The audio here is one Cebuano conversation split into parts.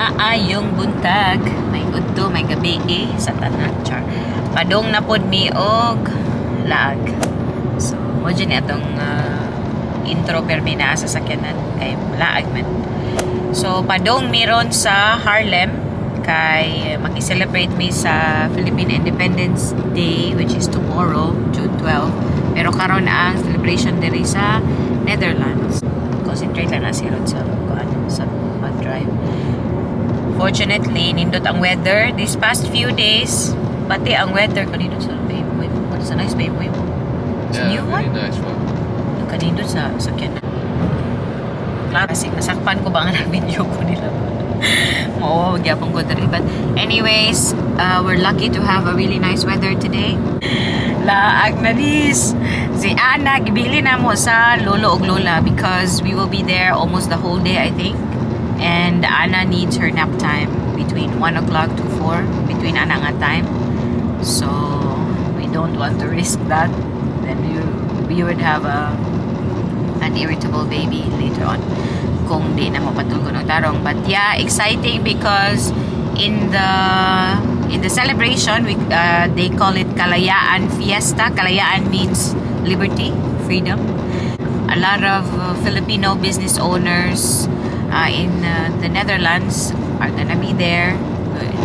Maayong buntag, maayong udto, maayong gabii sa tanan, char. Padong na pod mi og Laag. So, mao jud ni atong intro permi naa sa sakyanan kay laag man. So, padong mi ron sa Haarlem kay maki-celebrate mi sa Philippine Independence Day, which is tomorrow, June 12. Pero karon ang celebration diri sa Netherlands. Concentrate lang na si Rod sa kuan, sa pag-drive. Fortunately, nindot ang weather these past few days. Pati ang weather kanindot sa BMW. What is a nice BMW? It's a Yeah, new really one. Nice one. Kanindot sa sakyanan. Classic. Nasakpan ko ba nga na-video ko nila? Oo, gyapon ko diri. But anyways, we're lucky to have a really nice weather today. Laag na dis. Si Ana, gibili na mo sa lolo og lola because we will be there almost the whole day, I think. And Ana needs her nap time between 1 o'clock to 4, between ana nga time. So, we don't want to risk that. Then we would have a an irritable baby later on kung di na mapatulgon og tarong. But yeah, exciting because in the celebration, we they call it Kalayaan Fiesta. Kalayaan means liberty, freedom. A lot of Filipino business owners in the Netherlands are gonna be there.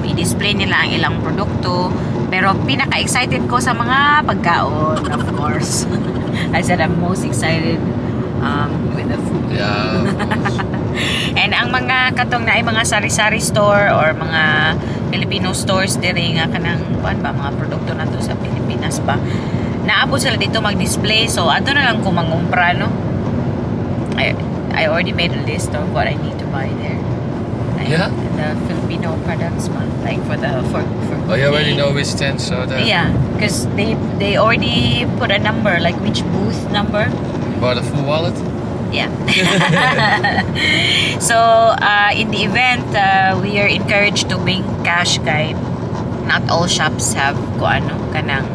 I-display nila ang ilang produkto. Pero pinaka-excited ko sa mga pagkaon, of course. I said I'm most excited with the food. Yeah, of course. And ang mga katong naay mga sari-sari store or mga Filipino stores diri nga kanang kuan ba, mga produkto nato sa Pilipinas ba. Naa pod sila dito mag-display, so ato na lang ko mangumpra, no. I already made a list of what I need to buy there. Like, the Filipino products man, like for the for Oh, you already cooking. Know which tents are there? Yeah, because they already put a number, like which booth number. You bought a full wallet? Yeah. So, in the event, we are encouraged to bring cash kay not all shops have ko ano, kanang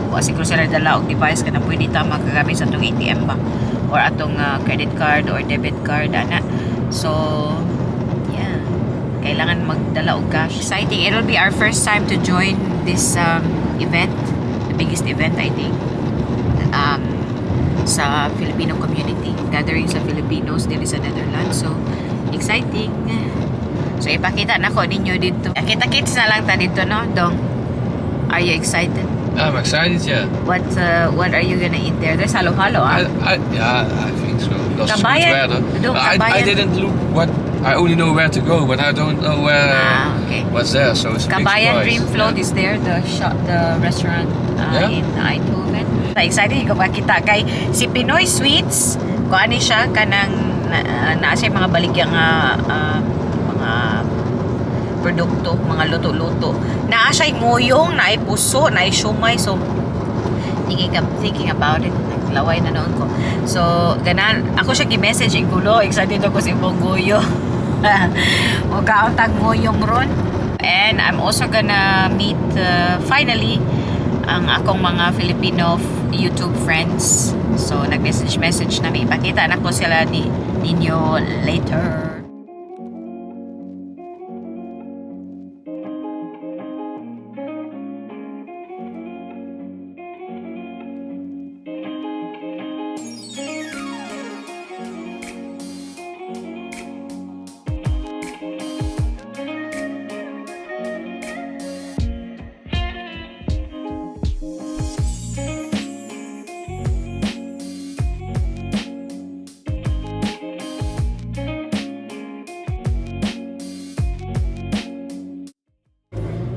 wa siguro sila dala og device kanang pwede ta makagamit sa atong ATM ba or atong credit card or debit card ana. So, yeah. Kailangan magdala og cash. Exciting. It'll be our first time to join this event, the biggest event, I think, sa Filipino community, gathering sa Filipinos diri sa Netherlands. So, exciting. So, ipakita na ko ninyo dito. Kita-kits na lang ta dito, no? Dong, are you excited? I'm excited, yeah. What are you gonna eat there? There's halo-halo, ah. Yeah, I think so. Because it's good Kabayan. Weather. Dong, I kabayan. Didn't look what. I only know where to go, but I don't know where Ah, okay. what's there. So it's a big Kabayan surprise. Dream Float is there, the shop, the restaurant in Eindhoven. Excited ko makita kay si Pinoy Sweets, ko ani siya kanang na, naa siya mga baligya nga mga produkto, mga luto-luto. Naa siya ngoyong, naay puso, naay siomay, so thinking about it, naglaway na noon ko. So, ganan, ako siya gi-message ing gulo, excited ako sa imong goyo. Mukaon tag ngoyong ron. And I'm also gonna meet finally ang akong mga Filipino YouTube friends. So, nag-message message na may ipakita na ko sila ni ninyo later.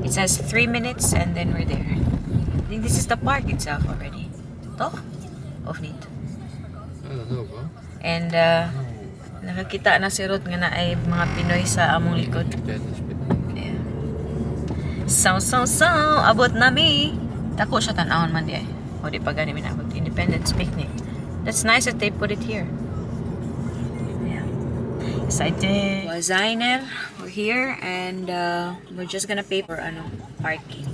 It says 3 minutes and then we're there. I think this is the park itself already. Toch? Of niet? I don't know, bro. And nakakita na si Ruth nga naay mga Pinoy sa among likod. Independence. Yeah. So, abot na mi. Dako siya tan-awon man di ay. O di pa gani minabot. Independence Picnic. That's nice that they put it here. Yeah. Excited. We zijn er. We're here and we're just gonna pay for ano, parking.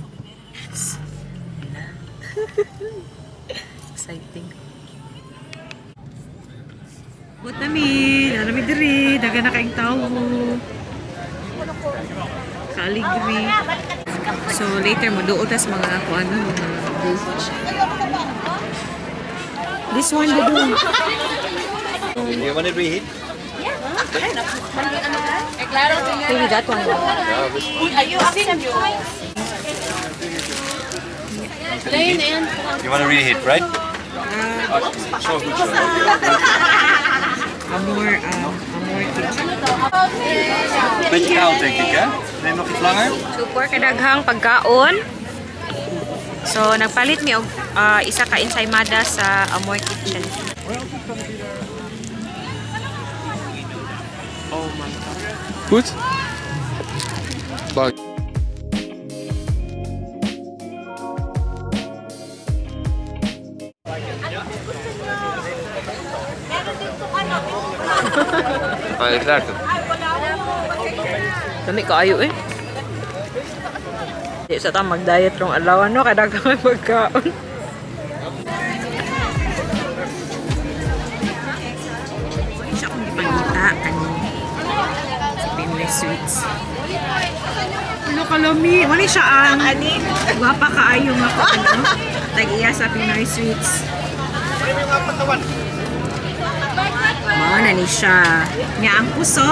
Exciting. Abot na mi. Naa na mi diri. Daghan na kaayong tao. Nakaligri. So later mo duol tas mga kung ano mga booth. This one do. You want to reheat? Maybe that one. You want to reheat, right? Zo goed zo. Amor Kitchen. Beetje koud, denk ik, hè? Neem nog iets langer. Super kadaghang pagkaon. So nagpalit mi og isa ka ensaymada sa Amoy Kitchen. Oh my God. Goed? Bak. Ah, het lekker. Lami kaayo eh. Di sa ta mag-diet rong adlaw no kadaghang pagkaon. Siya akong gipangita kani sa Pinoy Sweets. Ano kalami? Wala siya ang ani. Gwapa kaayo nga ko ano. Tag-iya sa Pinoy Sweets. Mao na ni siya. Nya ang puso.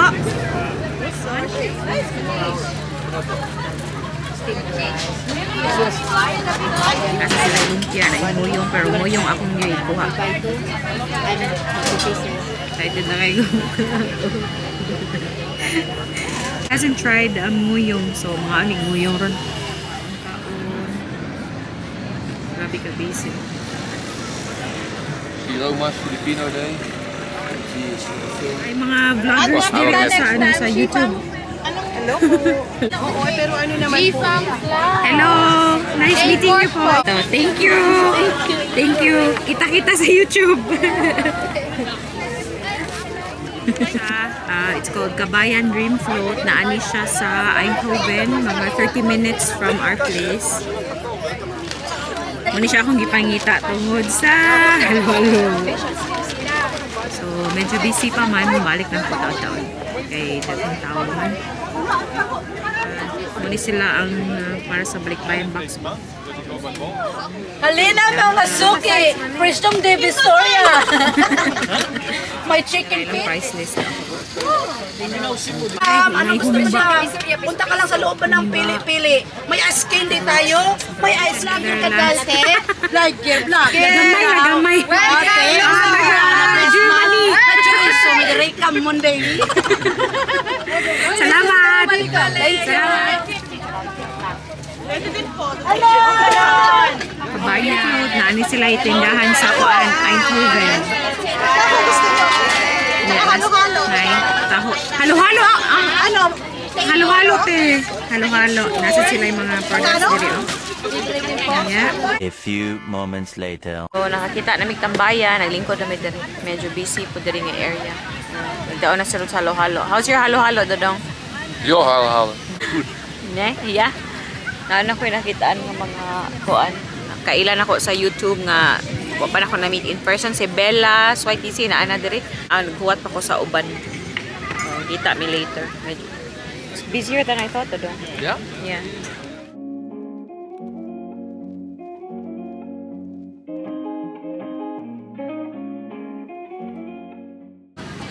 Nasa sila lumpia na imuyong pero muyong akong kuha. Excited na kayo. Hasn't tried ang muyong, so mga aning muyong ron. Ang kaon. Grabe ka busy. Roma's Filipino Day. Zie je de film. Ay, mga vloggers dito sa, ano, sa YouTube. Hello! Nice meeting you po. So, thank you. Thank you. Kita-kita sa YouTube. It's called Kabayan Dream Float. Naani siya sa Eindhoven, mga 30 minutes from our place. Muna siya akong gipangita tungod sa halo-halo. So, medyo busy pa man. Balik ng po taon-taon. Kay daghang tao man. Muna sila ang para sa balikbayan box. Halina mga suki! Freedom de Victoria! May chicken Ilang feet. price list na. Ano gusto mo siya? Punta ka lang sa loob ng pili-pili. May ice candy tayo. May ice cream ka dati. Like your vlog. Gamay na gamay. Ate, Ah, taga Germany. Monday. Salamat. Salamat. Kabayan Float, naani sila itindahan sa kuan Eindhoven. Halo-halo. Ay, taho. Halo-halo ang Ano? Halo-halo te. Halo-halo. Nasa sila yung mga products diri oh. Yeah. A few moments later. So, nakakita na mig tambayan, naglingkod na mi diri. Medyo busy po diri nga area. Nagdaon na sila sa halo-halo. How's your halo-halo, Dodong? Jo, halen, halen. Ne? Yeah. Naano ko nakitaan ng mga kuan. Kailan ako sa YouTube nga wa pa na ako na-meet in person si Bella Swaytc na ana diri. Ah, naghuwat pa ko sa uban. So, kita mi later. Medyo it's busier than I thought, Dodong. Ja? Yeah.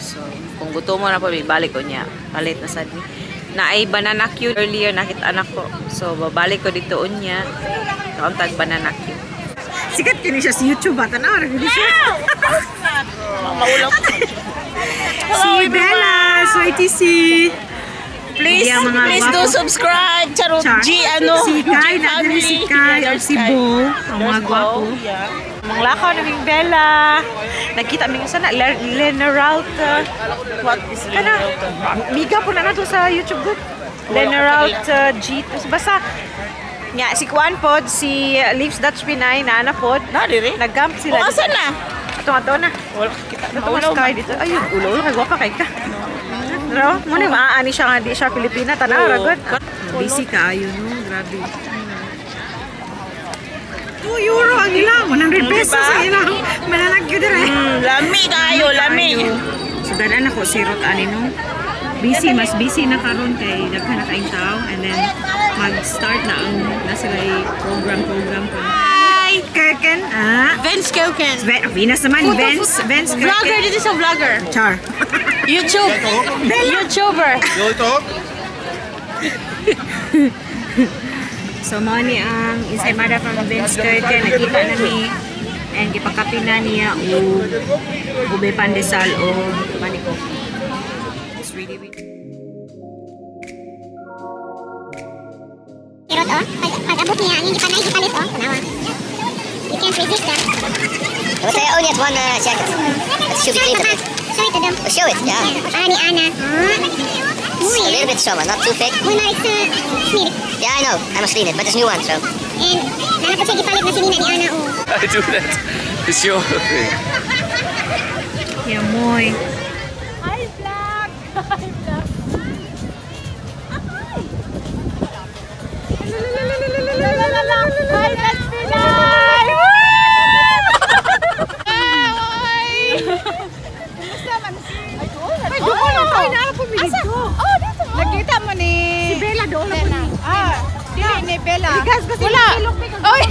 So, kung gusto mo na po, balik ko niya. Palit na sad ni. Naay banana cue earlier, nakita anak ko. So, babalik ko dito unya. Kauntag banana cue. Sikat kini siya sa YouTube ba? Tanaw, nagili siya. Si Bella, so ITC. Please, Yeah, mga please do gwapo. subscribe. Charot, Char. G, ano? Si Kai, G na family. si Kai, Yeah, or there's si Kai. Bo, ang mga There's gwapo. Bo, yeah. Manglakaw na ming Bella. Nagkita mi sa na Leneralta. What is Kana miga po na nato sa YouTube group. Leneralta G. Basta nga si Kuan pod si Leaves Dutch Pinay na ana pod. Na, dire? Nag-camp sila. O, asa na? Ato ato na. Wala kita. Ato mas kay dito. Ay, ulo ulo kay gwapa kay ka. Pero mo ni maaani siya nga di siya Pilipina tanaw ra gud. Busy kaayo no, grabe. €2 ang ilang, 100 pesos ang ilang. Manalagyo dire. Lami kayo, lami. So dadaan ako si Ruth ani no. Busy, mas busy na karon kay daghan na kaayong tao and then mag-start na ang na sila program ko. Hi! Kirken, ah. Vince Koken. Venus naman, Vince, Vince Vlogger, Kirken. dito sa vlogger. Char. YouTube. YouTuber. So mao ni ang ensaymada from Vince Kirken nakita na ni and gipakape na niya og ube pandesal o paniko. It's really really Kirot oh, pag abot niya, ang hindi pa naipalit oh, tanawa. You can't resist that. But I only have one jacket. It should be Show it cleaned a papa. bit. Show it to them. Oh, show it, yeah. Ani Ana. It's a little bit summer, not too thick. Uy, ma, it's smear. Yeah, I know. I must clean it, but it's new one, so. And nanapot siya gipalit na si Nina ni Ana oh. I do that. It's your thing. Yeah, moy. Hi, vlog. Hi, vlog. Hi, that's Pinay! Hi! Kumusta man si? Ay, doon na tayo na po mi dito. Oh, dito. Nakita mo ni Si Bella doon na po ni. Ah, dili ni Bella. Wala. Oy,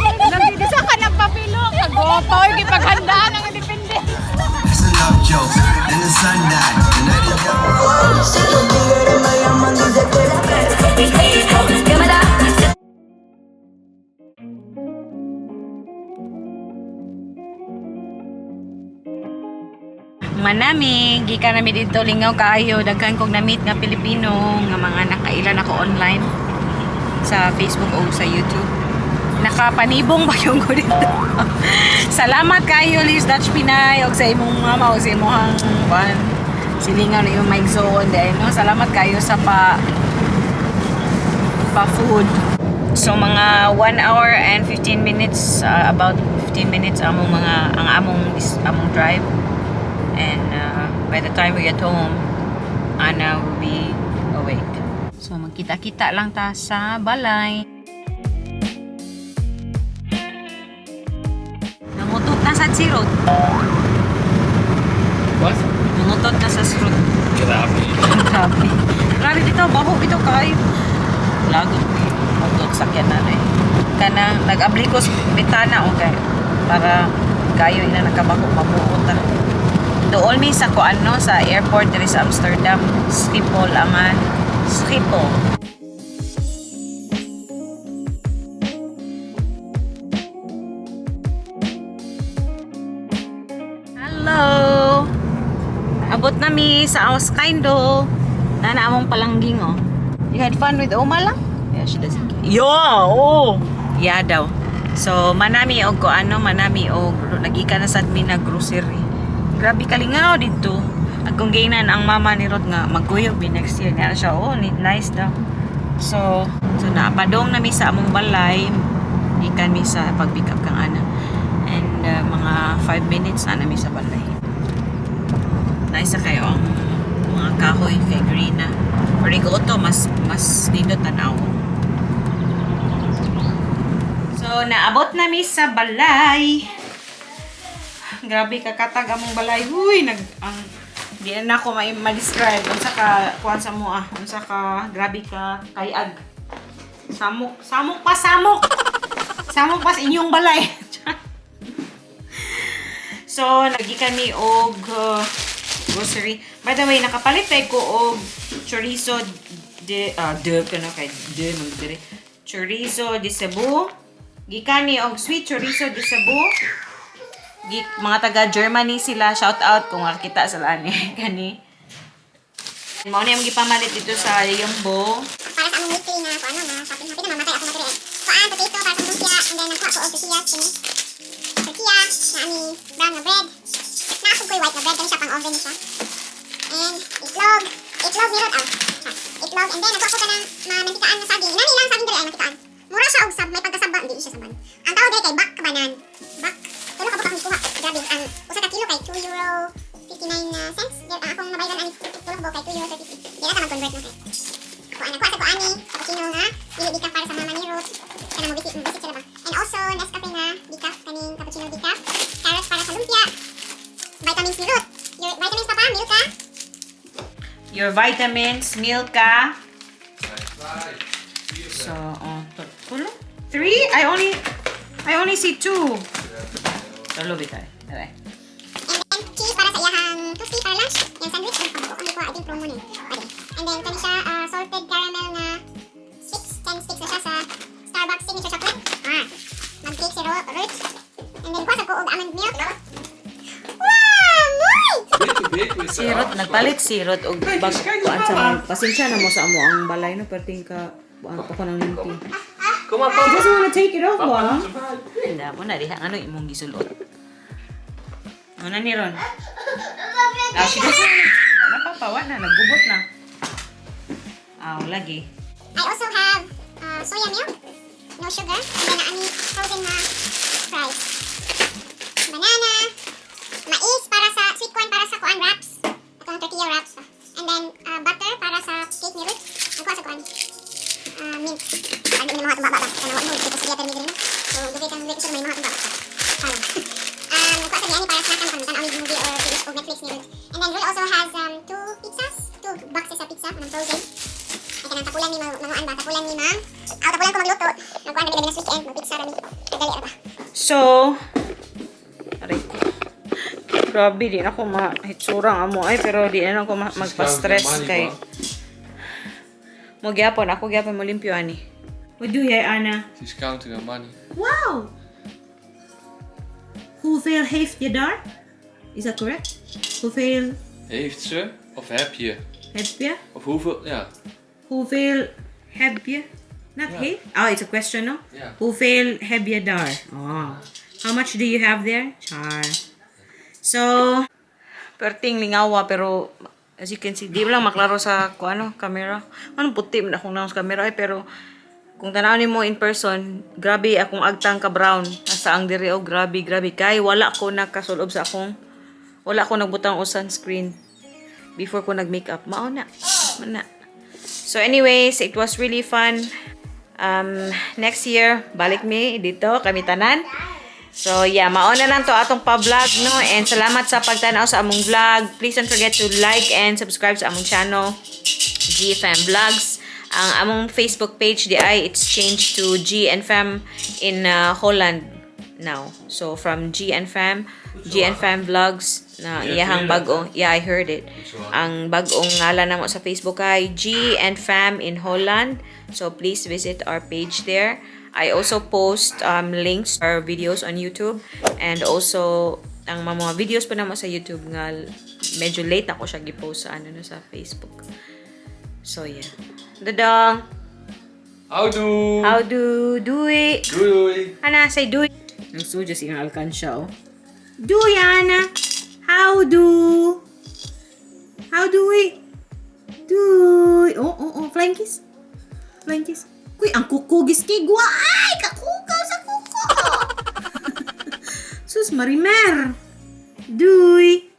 sa ka nagpapilok. Kagopa, oy, gipaghandaan ang independence. That's a love joke. And the sun died. The night is young. Manami, gikan nami dito lingaw kaayo daghan kog na-meet nga Pilipino nga mga nakailan ako online sa Facebook o sa YouTube. Nakapanibong ba yung ko dito? Salamat kayo Liz Dutch Pinay og sa imong mama o sa imong kuan silingan na imong maigsoon dahil no. Salamat kayo sa pa pa food. So mga 1 hour and 15 minutes, about 15 minutes among mga ang among among drive. And by the time we get home, Anna will be awake. So magkita-kita lang ta sa balay. Nangutot na sa si Ruth. What? Nangutot na sa Ruth. Grabe. Grabe. Grabe dito, baho bitaw kayo. Lagot ni mutot sakyan na eh. Kana nag-ablikos bitana okay para kayo ina nakabako mabuot ta. Dool mi sa kuan no sa airport diri sa Amsterdam, Schiphol aman. Schiphol. Hello. Abot na mi sa Auskaindo. Nana among palangging oh. You had fun with Oma lang? Yeah, she doesn't care. Yo, oh. Yeah daw. So manami og ko ano, manami og nagika na sad mi na grocery. Grabe kalingaw dito. Agkong gainan ang mama ni Rod nga magkuyog mi next year. Niya siya, oh, nice daw. So napadong na mi sa among balay. Ikan mi sa pag-pick up kang ana. And mga 5 minutes na mi sa balay. Nice na kayo ang mga kahoy kay green na. Pero to mas mas nindot tanaw. So naabot na mi sa balay. Grabe kakatag among balay. Huy, nag ang di na ako may ma-describe unsa ka kuan sa mo ah, unsa ka grabe ka kayag. Samok, samok pa samok. Samok pa sa inyong balay. So, lagi kami og grocery. By the way, nakapalit tayo ko og chorizo de kano kay de man dire. Chorizo de Cebu. Gikan ni og sweet chorizo de Cebu. Mga taga Germany sila, shout out kung makita sila ani kani. Mao ni ang gipamalit dito sa Yumbo. Para sa among weekly na kung ano na shopping. Happy na mamatay ako matiri. Kuan, potato para sa lumpia, and then nagkuha ko og tortillas kini. Tortilla, na ami brown na bread. Naasog ko'y white na bread kani siya pang oven siya. And itlog, itlog ni Rod ah. Siya. Itlog and then nagkuha ko kanang mantikaan na saging. Inani lang saging diri ay mantikaan. Mura siya og sab, may pagkasaba, hindi siya saban. Ang tawag diri kay bak kabanan. Bak. Tulo ka buka akong gikuha. Grabe, ang usa ka kilo kay €2.59 cents. Akong nabayaran ani tulo ka buok kay €2.33. Di na ta mag-convert no kay. Kuan nagkuha sa ko ani, cappuccino nga, dili decaf para sa mama ni Ruth. Kana mo visit sila ba. And also Nescafe na decaf kaning cappuccino decaf. Carrots para sa lumpia. Vitamins ni Ruth. Your vitamins papa, milk ah. Your vitamins, Milka. So, oh, tulo? Three? I only see two. Tulo bitay. Aray. And then, cheese para sa iyahang toasty para lunch. Yung sandwich. Ang pagbuo ang ikuha. I think promo ni. Okay. And then, kani siya, salted caramel na sticks. 10 sticks na siya sa Starbucks signature chocolate. Ah. Mag-cake si Ruth. And then, kuha sa ko og almond milk. Wow! Moy! Si Ruth, nagpalit si Ruth og bag kuan sa mga pasensya na mo sa amo ang balay no perting ka kuan pa ko ng limpi. Kom maar, I papa. just wanna take it off ba? Hindi mo na diha ano imong gisulot. Ano na ni Ron? Ah, she doesn't wanna. Wala pa, wala na, naggubot na. Ah, lagi. I also have soya milk, no sugar, and then ani frozen na fries. Banana, mais para sa sweet corn para sa kuan wraps, atong tortilla wraps. And then butter para sa cake ni Ruth. Ang kuha sa kuan. Mint. Ano ni mga atong baba ba? Kana wa mo dito sa theater ni diri no. So dugay kang dugay may mga atong baba. Parang. Kuha sa diani para snack kan tan movie or series o Netflix ni Ruth. And then Ruth also has two pizzas, two boxes of pizza, anong frozen. Ay kanang tapulan ni mga mga ba tapulan ni ma'am. Aw, tapulan ko magluto. Magkuan na mi weekend, magpizza ra mi. Dali ra ba. So, aray ko. Grabe, di na ako mahitsurang amo ay, pero di na ako magpa-stress kay mo gyapon, ako gyapon mo limpyo ani. What do you, Anna? She's counting her money. Wow! Hoeveel heeft je daar? Is dat correct? Hoeveel Heeft ze of heb je? heb je? Of hoeveel? Ja. Hoeveel heb je? Not heeft? Oh, it's a question, no? Ja. Hoeveel heb je daar? Oh. How much do you have there? Char. So, perting lingawa pero as you can see, di lang maklaro sa ko ano, camera. Anong puti man akong naon sa camera ay pero kung tanaw nimo in person, grabe akong agtang ka brown. Asa ang diri oh, grabe, grabe kay wala ko nakasulob sa akong wala ko nagbutang og sunscreen before ko nag-makeup. Mao na. Mao na. So anyways, it was really fun. Next year, balik mi dito, kami tanan. So yeah, mauna lang to atong pa-vlog, no? And salamat sa pagtanaw sa among vlog. Please don't forget to like and subscribe sa among channel, GFM Vlogs. Ang among Facebook page, di ay, it's changed to G and Fam in Holland now. So from G and Fam, G and Fam Vlogs na Yeah, iyahang hear that. bag-o. Yeah, I heard it. Ang bag-ong ngalan namo sa Facebook ay G and Fam in Holland. So please visit our page there. I also post links to our videos on YouTube and also ang mga videos pa namo sa YouTube nga medyo late ako siya gi-post sa ano no sa Facebook. So yeah. Dadong! Houdoe. How do do it? Doei doei. Ana, say doei. Nagsuja si alkansya, oh. Doei, Ana. How do? How do we? Doei. Oh. Flying kiss. Flying kiss. Kuy, ang kuko giski gwa. Ay, kakukaw sa kuko. Sus, Marimer. Doei.